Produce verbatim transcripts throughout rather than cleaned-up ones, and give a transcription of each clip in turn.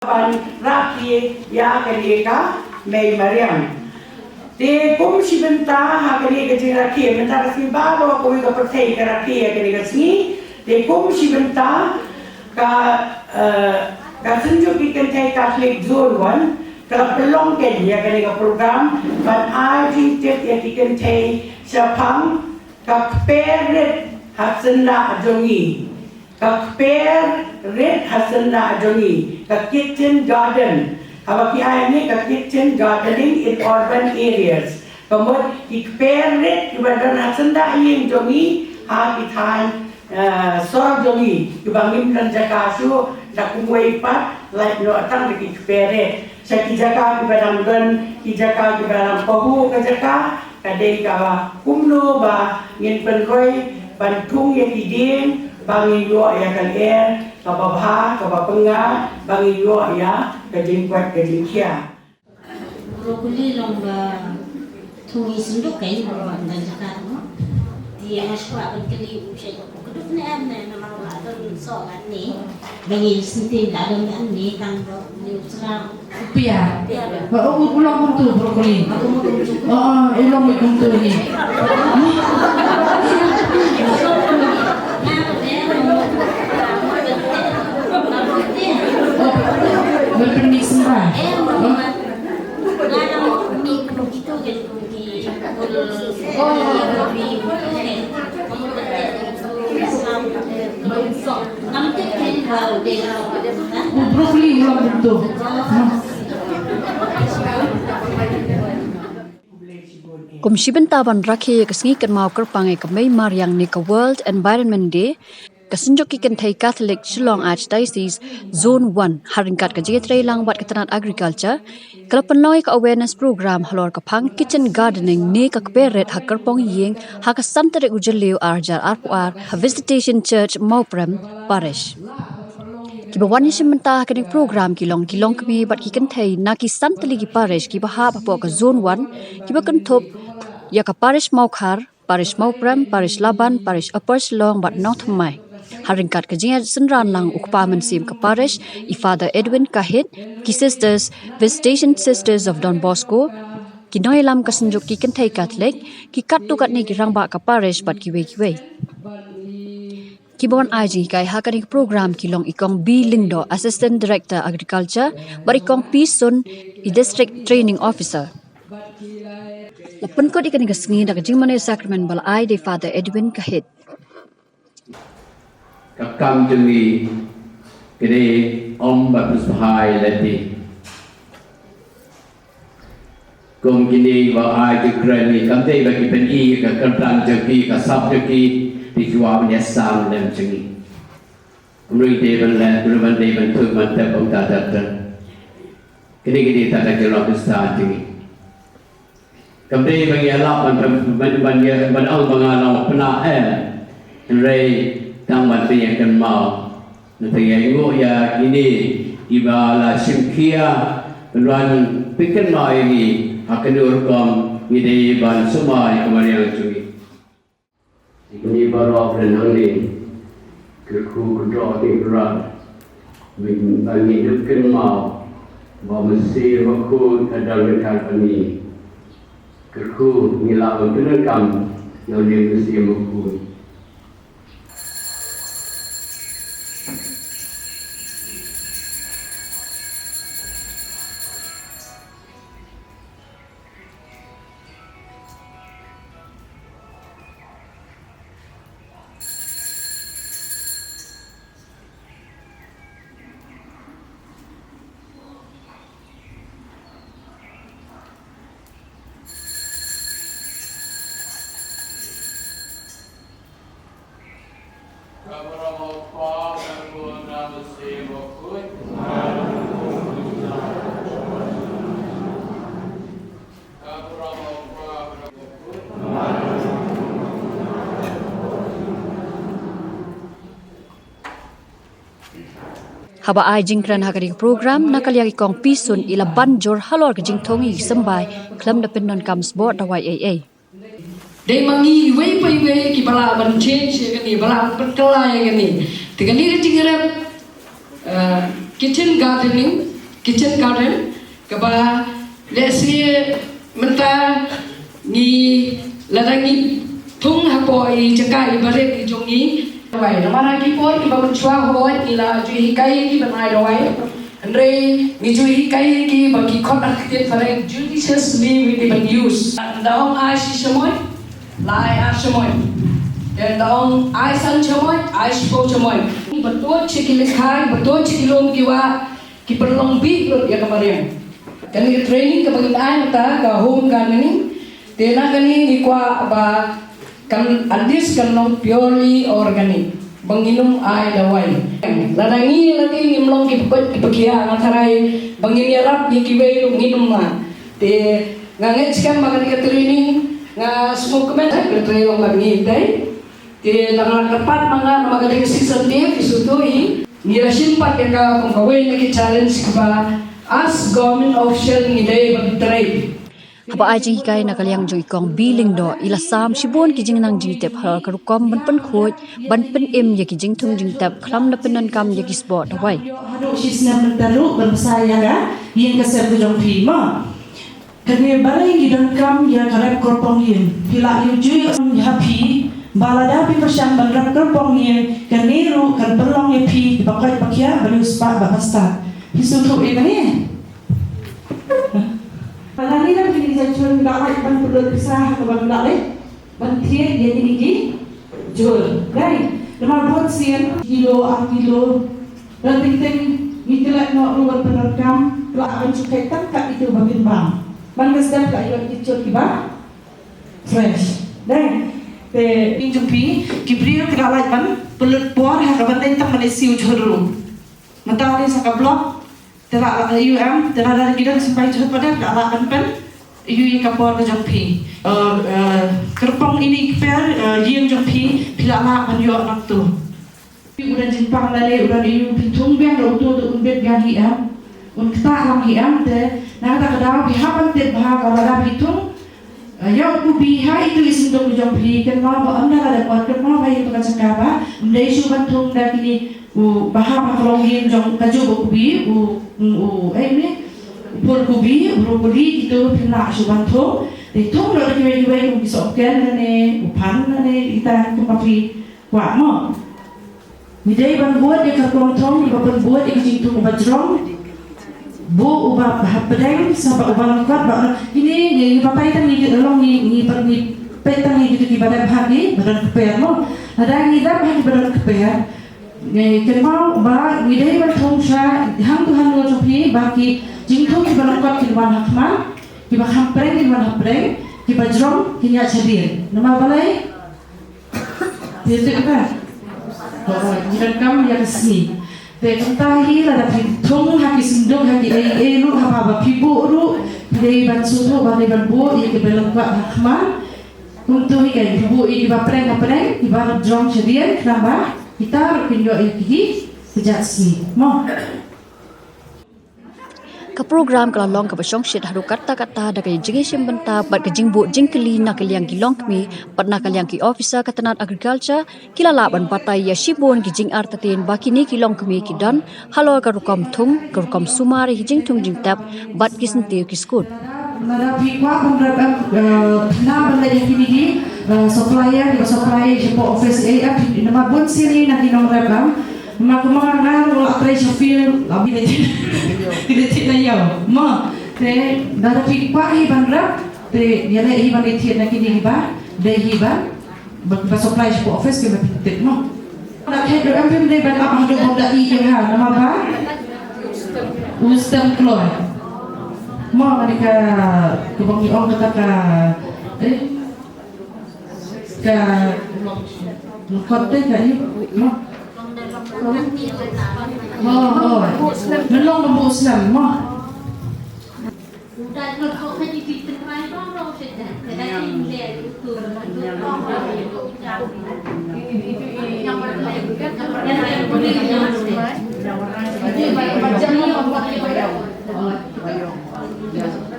ban rakhe ïa kane ka mei mariang. Te kum shi bynta ha kane ka jingrakhe, mynta ka sngi baroh kawei ka pyrthei ka rakhe ïa kane ka sngi. Te kum shi bynta ka, eh, ka Synjuk ki Kynthei Catholic Zone One ka la pynlong keiñ ïa kane ka program ban ai jingtip ïa ki kynthei shaphang ka kper rit ha syndah jong ngi. Ka kper rit ha syndah jong ngi, ka kitchen garden. Haba ki ai ne ka kitchen gardening in urban areas. Ka mut ki kper rit kiba don ha syndah ïing jong ngi ha ki thaiñ, eh, sor jong ngi kiba ngim don jaka shuh, da kumwei pat lait noh tang da ki kper rit. Sha ki jaka kiba dang don, ki jaka kiba dang pahuh ka jaka, ka dei kaba kumno ba ngin pynroi ban thung ïa ki dieng ba ngin ïoh ïa ka lyer kaba bha kaba pyngngad ba ngin ïoh ïa ka jingkoit ka jingkhiah. Broccoli long ba thung hi synduk kai ba ban jaka tu. Dia nga shuwa ban kali u shai ko keduk ne am ne namar la don so kan ni. Ba ngi senti la don kan ni tang ba ni u sra. Pia. Pia. Ba u u long kumtu broccoli. Oh, u long kumtu ni. Oh, ba pynmih sembah. Oh. Broccoli, kum shi bynta ban rakhe ïa ka sngi kynmaw kyrpang ïa ka mei mariang ne ka World Environment Day, ka Synjuk ki Kynthei Catholic Shillong Archdiocese Zone One, ha ryngkat ka jingïatreilang bad ka tnat Agriculture, ka la pynlong ïa ka awareness program halor ka phang kitchen gardening ne ka kper rit ha kyrpong ïing ha ka san tarik u Jylliew ar hajar arphew ar ha Visitation Church Mawprem Parish. Kiba wan ïashim bynta ha kane ka program ki long ki longkmie bad ki kynthei na ki san tylli ki parish kiba hap hapoh ka Zone One, kiba kynthup ïa ka Parish Mawkhar, Parish Mawprem, Parish Laban, Parish Upper Shillong bad Nongthymmai. Ha ryngkat ka jingïasynran lang u kpa mynsiem ka parish, i Father Edwin Kahit, ki sisters, Visitation Sisters of Don Bosco, ki nongïalam ka Synjuk ki Kynthei Catholic, ki katto katne ki rangbah ka parish bad kiwei kiwei. Kiba wan ai jinghikai ha kane ka program ki long i Kong B Lyngdoh, Assistant Director Agriculture, bad i Kong P Sun, i District Training Officer. La pynkut ïa kane ka sngi da ka jingmane sakramen ba la ai da i Father Edwin Kahit. Ka kam jong ngi ka dei ym ban pynshai lade. Kum kine ba ai ki kren ngi, kam dei ba ki pyni ka kyrdan jong ki, ka sap jong ki, te ki wan ban ïasam lem jong ngi. Kumno ngi dei ban leh, kumno ban dei ban thung ban tep, ym ta ta ta. Kine ki dei ta ka jingïalam Khristan jong ngi. Kam dei ba ngi ïalap ban, ban, ban, ban ong ba nga long pynah em. Hynrei tang ban pynïakynmaw. Nangta ïa nguh ïa kine kiba la shim khia ban wan pynkynmaw ïa ngi ha kano rukom ngi dei ban sumar ïa ka mariang jong ngi. Ngi baroh ba don hangne, kyrkhu kyndoh ki kyrad, ba ngi dep kynmaw ba u Mynsiem Bakhuid ka don ryngkat bad ngi. Kyrkhu ngi lah ban pyndonkam ïa une u Mynsiem Bakhuid. Haba ai jingkren ha kane ka program, na ka liang i Kong P Sun i la ban jur halor ka jingthung ïa ki symbai khlem da pyndonkam sboh dawai ei ei. Dei ma ngi iwei pa iwei kiba lah ban change ïa kane, ba lah ban pynkylla ïa kane. Te kane ka jingrep, eh, kitchen gardening, kitchen garden, kaba lehse mynta ngi, lada ngi thung hapoh i jaka i barit i jong ngi. Dawai, namar ha ki por kiba mynshuwa hooid ngi la ju hikai ïa ki ban ai dawai. Hynrei ngi ju hikai ïa ki ba ki khot ha ka ktien phareng judiciously, ngi ban use. Ynda ong ai shi shamoit, la ai ar shamoit. Ynda ong ai san shamoit, ai shiphew shamoit. Ba tuid sha ki lehkai, ba tuid sha ki lum ki wah, ki pynlong bih lut ïa ka mariang. Kane ka training kaba ngin ai mynta ka home gardening, te na kane ngi kwah ba kan, at least kan long purely organic, ba ngin ym ai dawai. Lada ngi lade ngim long ki pynkoit ki pynkhia, nga tharai ba ngin ïarap ïa kiwei ruh ngin ym lah. Te nga ngeit skhem ba kane ka training, nga sngewkmen ka training long bad ngi te. Te da nga kyrpad ma nga, namar ka dei ka season te, phi sngewthuh hi. Ngi la shim pat ïa ka kum kawei na ki challenge kiba as government official ngi dei ban trei. Haba ai jinghikai na ka liang jong i Kong B. Lyngdoh, i la sam shibun ki jingnang jingtip halor ka rukom ban pynkhuid, ban pynim ïa ki jingthung jingtip khlem da pyndonkam ïa ki sport dawai. Haduh shi snem mynta ruh ban bsa ïa ka ïing ka sem ka jong phi mo. Kane balei ngi donkam ïa ka rep kyrpong ïing? Phi lah ïohi ha phi ba lada phi pyrshang ban rep kyrpong ïing, kane ruh kan pynlong ïa phi ba koit ba khiah, ba riewspah, ba bastad. Phi sngewthuh ïa kane? Lada ngi rep ïing, ngi jur, ngi lah ban pynlut pisa ha kaba ngi lah leh ban thied ïa kine ki jhur. Dei, namar bun sien kilo ar kilo. Don teng teng ngi klet noh ruh ban pyndonkam, lah ban shu kheit tang kat itu ba pynbam. Ban ka step ka ïoh ki jhur kiba fresh. Dei, te ïing jong phi, ki briew ki la lait ban pynlut por ha kaba dei tang ban ïa siew jhur ruh. Mynta dei sa ka block, te la, la ïoh em, te la da ki don symbai jhur pat, te la lah ban pyn ïoh ïa ka por ka jong phi. Eh, eh, kyrpong ine i kper, eh, ïing jong phi, phi la lah ban ïoh nangtu. Phi u don jingpang lane u don ïa u, phi thung biang da uto, te un bit biang hi em, un ktah lang hi em, te na kata ka daw phi hap ban tip bha ba lada phi thung ïa u kubi ha itu i synduk jong phi, kynmaw ba ynda la dep wan, kynmaw ba ïa ka jaka ba ym dei shuh ban thung da kine u ba hap ha ka longïing jong ka juh ba kubi, u, u, ei ne, u phur kubi, u brokoli, kitu phi lah shuh ban thung. Te thung ruh da kiwei kiwei kum ki sohken lane u phan lane kita kum ba phi kwah mo. Ngi dei ban bud ïa ka kyrpong thung, ngi ba pynbud ïa ka jingthung uba jrong. Buh uba hapdeng, sa ba uba lyngkot, ba kine ngi batai tang ngi, long ngi, ngi ba ngi peit tang ngi kitu kiba dep ha ki ba don kper mo. Lada ngi dep ha ki ba don kper, ngi kynmaw ba ngi dei ban thung sha hangtu hangno jong phi ba ki jingthung kiba lyngkot kin wan ha khmat, kiba kham pdeng kin wan hapdeng, kiba jrong kin ïaid shadien. Namar balei? Phi tip ba ngi donkam ïa ka sngi. Te kumta hi lada phi thung ha ki synduk, ha ki ei ei ruh, haba ba phi buh ruh, phi dei ban sngewthuh ba dei ban buh ïa kiba lyngkot ha khmat. Kumta hi, kan phi buh ïa kiba pdeng ha pdeng, kiba jrong shadien, khnang ba kita ruh kin ïoh ïa ki, ki kjat sngi mo. Ka program ka la long kaba shongshit haduh katta katta da ka jingïashim bynta bad ka jingbuh jingkylli na ka liang ki longkmie bad na ka liang ki officer ka tnat agriculture, ki la lah ban batai ïa shibun ki jingartatien ba kine ki longkmie ki don halor ka rukom thung, ka rukom sumar ïa ki jingthung jingtep bad ki syntiew ki skud. Lada phi kwah ban rep, eh, phi lah ban leit ïa kine ki, eh, supplier, ki supplier shapoh office, eh, eh, phi, namar bun sien na ki nongrep, eh, namar kumba nga nga ruh la trei sha field, la phi leit, phi leit thied na ïew. Mo, te lada phi kwah hi ban rep, te ïaleh hi ban leit thied na kine kiba dei hi ban ba, ba supply shapoh office kiba phi tip mo. Lada khet ruh em, phim dei ban ap haduh ban da ïeh ïa nga, namar ba u stem kloi. Mo, kane ka, kaba ngi ong kata ka, eh, ka kot te ka ïa mo. Ho, ho. Ngi long ba u stem mo.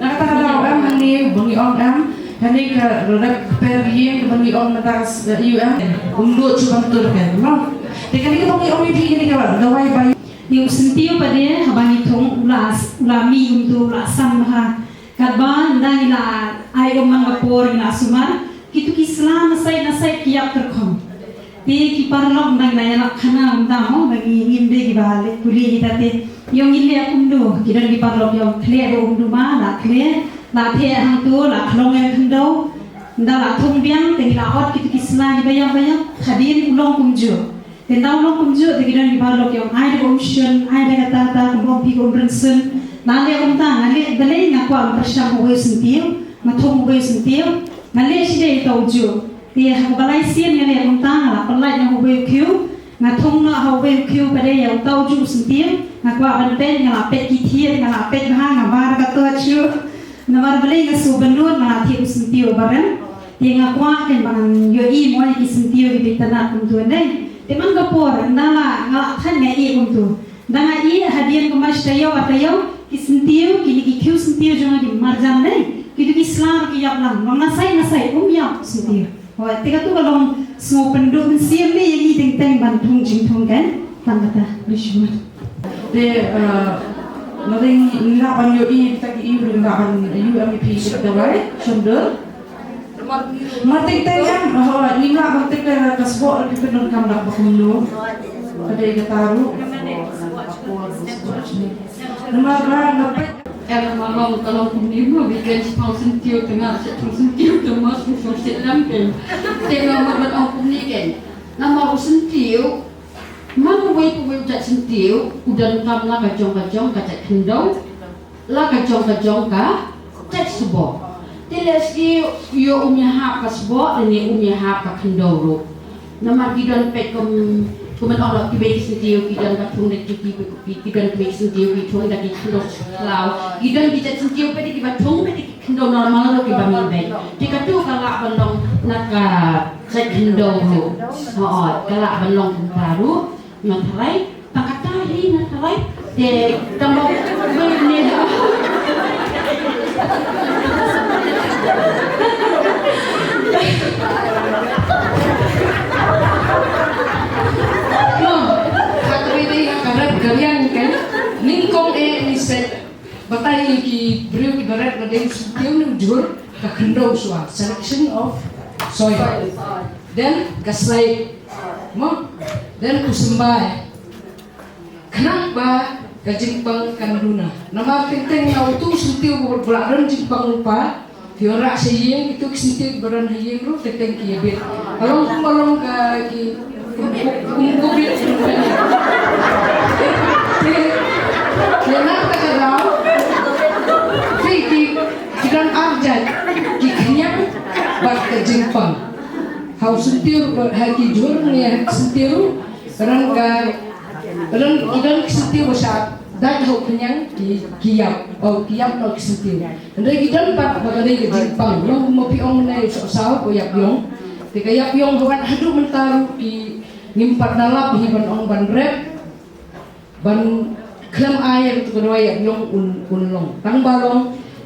Na kata ka daw em, hangne ba ngi ong em, kane ka rep kper ïing kaba ngi ong mynta ka, eh, ïa u em, um nud shuh ban tur kan, mo. Te kane kaba ngi ong ïa phi, kane ka dawai ba Te u syntiew pat de haba ngi thung u la, u la mih kumtu, u la sam bha. Katba ynda ngi la ai um man ka por ngi la sumar, kitu ki sla na sait na sait ki ïap tyrkhong. Te ki paralok ynda ngi la ïalap khana kumta mo, ba ngi ngim dei kiba leh pule kita te. Ïong ngi leh kumno, ki don ki paralok ïong khleh ba um duma, la khleh, la theh hangto, la khlong ïa khyndew. Ynda la thung biang te ngi la ot kitu ki sla kiba ïap ba ïap, hadien u long kumjuh. Te ynda u long kumjuh te ki don ki paralok ïong ai da ka um shun, ai da kata kata, kumba ong phi ka um rynsun. Nga leh kumta, nga leh balei nga kwah ban pyrshang uwei u syntiew, nga thung uwei u syntiew, nga leh shi dei ïa uta u juh. Te ha kaba lai sien nga leh kumta, nga la pynlait noh ha uwei u khiew, nga thung noh ha uwei u khiew pat de ïa uta u juh u syntiew, nga kwah ban peit, nga la peit ki thied, nga la peit bha, nga bar ka torch ruh. Namar balei nga sngewbynnud, nga la thied u syntiew ba rem. Te nga kwah ken ba ngan ïohi mo ïa ki syntiew kiba itynnad kumtu ne. Te man ka por ynda la nga la thait nga ïeh kumtu. Ynda nga ïeh hadien ka mar shi taïew ar taïew, ki syntiew, kine ki khiew syntiew jong nga ki marjan ne. Kitu ki sla ruh ki ïap lang. Long na sait na sait um ïap syntiew. Hooid, te katu ka long sngewpynduh mynsiem ne ïa ngi teng teng ban thung jingthung kan. Tang kata, khublei shibun. Te, eh, nga dei ngi lah ban ïohi kita ki ïohi ngi lah ban ïohi ïa phi kita dawai shon dur. Mar teng teng kan, oh, ngi lah ban teng teng ka sboh ki pyndonkam da ba kumno. Ka dei kata ruh. Namar ba nga peit. Em, ma long ka long kumne mo, weekend shipang syntiew te nga shet thung syntiew te ma shu shu shet lam te. Te nga ma ban ong kumne ken. Namar u syntiew, man uwei pa uwei u jait syntiew u donkam la ka jong ka jong ka jait khyndew, la ka jong ka jong ka jait sboh. Te lehse ïoh um ïahap ka sboh lane um ïahap ka khyndew ruh. Namar ki don peit kum, kum ban ong la kiwei ki syntiew ki don ka thung da ki, ki, ki, ki don kiwei ki syntiew ki thung da ki khyndew khlaw. Ki don ki jait syntiew peit da kiba thung peit da ki khyndew normal ruh kiba mih beit. Te katu ka lah ban long na ka jait khyndew ruh. Hooid, ka lah ban long kumta ruh. Nga tharai, tang kata hi nga tharai. Te tang ba ni. No, kata ba dei ka rat ka liang kan. Nyngkong eh ni set. Batai ki briew ki barat ba dei u syntiew ne u jhur ka khyndew shuwa, selection of soil. Then ka slide mo, then u symbai. Khnang ba ka jingpang kan duna. Namar teng teng na utu u syntiew ba la don jingpang lypa. Ki wanrah sha ïing, kitu ki syntiew ba don ha ïing ruh teng teng ki ïa bit. Ka long kumba long ka ki kum kum kum bit. Ki na kata ka daw. Ki ki ki don ar jait, ki khñiang bad ka jingpang. Ha u syntiew ruh, ha ki jhur ne ha ki syntiew ruh, ka don ka Don, ki don ki syntiew ba shah dait ha u khñiang ki, ki ïap, oh, ki ïap noh ki syntiew. Hynrei ki don pat ba ka dei ka jingpang. Long kumba phi ong mynne u sohsaw, u ïap ïong. Te ka ïap ïong ha wat haduh mynta ruh ki ngim pat da lap hi ban ong ban rep, ban khlem ai ïa katu ka dawai ïap ïong un, un long. Tang ba long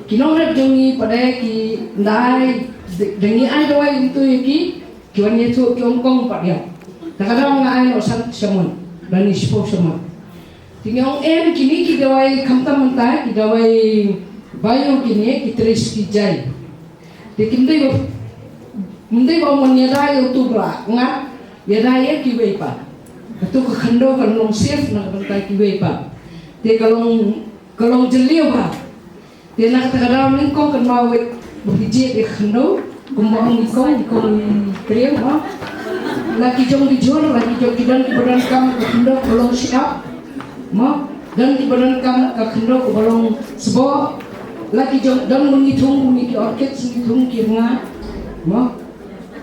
ki nongrep jong ngi pat de ki ndai, de, de ngi ai dawai ïa kitu ïa ki, ki wan ïathuh ki ong kong pat ïa. Te ka daw nga ai noh san shamoit lane shiphew shamoit. Te ngi ong em kine ki dawai khamtam mynta ki dawai bio kine ki trei ki jai. Te kim dei ba, kim dei ba ong ïa dei ïa utu ba la ngat, ïa dei ïa kiwei pat. Katu ka khyndew kan long safe na ka bynta kiwei pat. Te ka long, ka long jylliew ha. Te na kata ka daw nyngkong kynmaw wei ba phi jied ïa ka khyndew kumba ong i kong, i kong i Prem mo. La ki jong ki jhur, la ki jong ki don kiba donkam ka khyndew kaba long shyiap mo. Don kiba donkam ka khyndew kaba long sboh. La ki jong don ba ngi thung, ba ngi ki orchid, ngi thung ki rnga mo.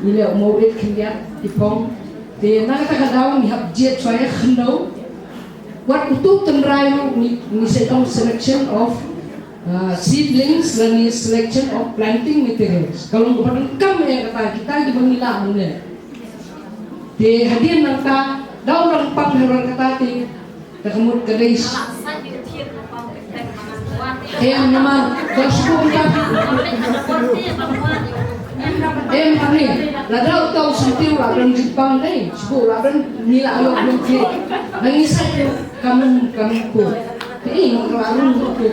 Ngi leh u mawit khyndiat ki phong. Te na kata ka daw ngi hap jied shuwa ïa ka khyndew. Wat utu u tynrai ruh ngi, ngi sa ong selection of, uh, seedlings lane selection of planting materials. Ka long kaba donkam ïa kata kita kiba ngi lah ban leh. Te hadien nangta daw dang pang ha kata te Te ka mut ka dei. Em, namar da shu kumta. Em, kane lada uta u syntiew la don jingpang dei, shu la don, ngi la ïoh blong kli. Da ngi sa Kam kam ko. Te ïa ka la rung ko ko.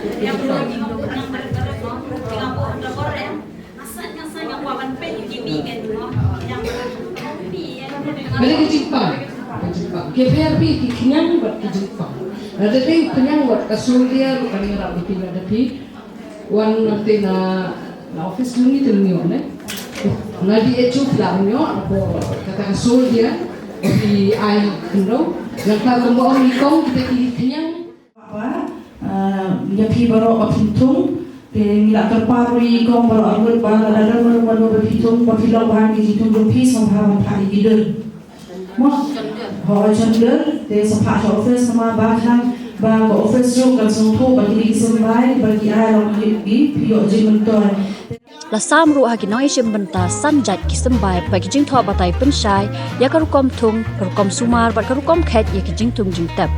Bad ka jingpang, ka jingpang. Ki pher phi ki khñiang bad ki jingpang. Lada dei khñiang bad ka soldier, ka ngi rap ïa phi, lada phi wan nangta na, na office jong ngi te ngi ïoh ne. Na D H O phi lah ban ïoh, hapoh kata ka soldier, phi ai khyndew. Nangta kumba ong i kong kita ki khñiang. Ba, ah, ïa phi baroh ba phin thung, te ngi la kyrpad ruh ïa i kong baroh arngut ba lada don mano mano ba phi thung, ba phi long ba ha ki jingthung jong phi sngewbha ban phah ïa ki dur. Mo? Hooid, jan dur, te sa phah sha office namar ba khnang ba ka office ruh kan sngewthuh ba kine ki symbai ba ki ai long ïa ki, phi ïoh jingmyntoi. La sam ruh ha ki nongïashim bynta san jait ki symbai bad ki jingthoh batai pynshai ïa ka rukom thung, ka rukom sumar bad ka rukom kheit ïa ki jingthung jingtep.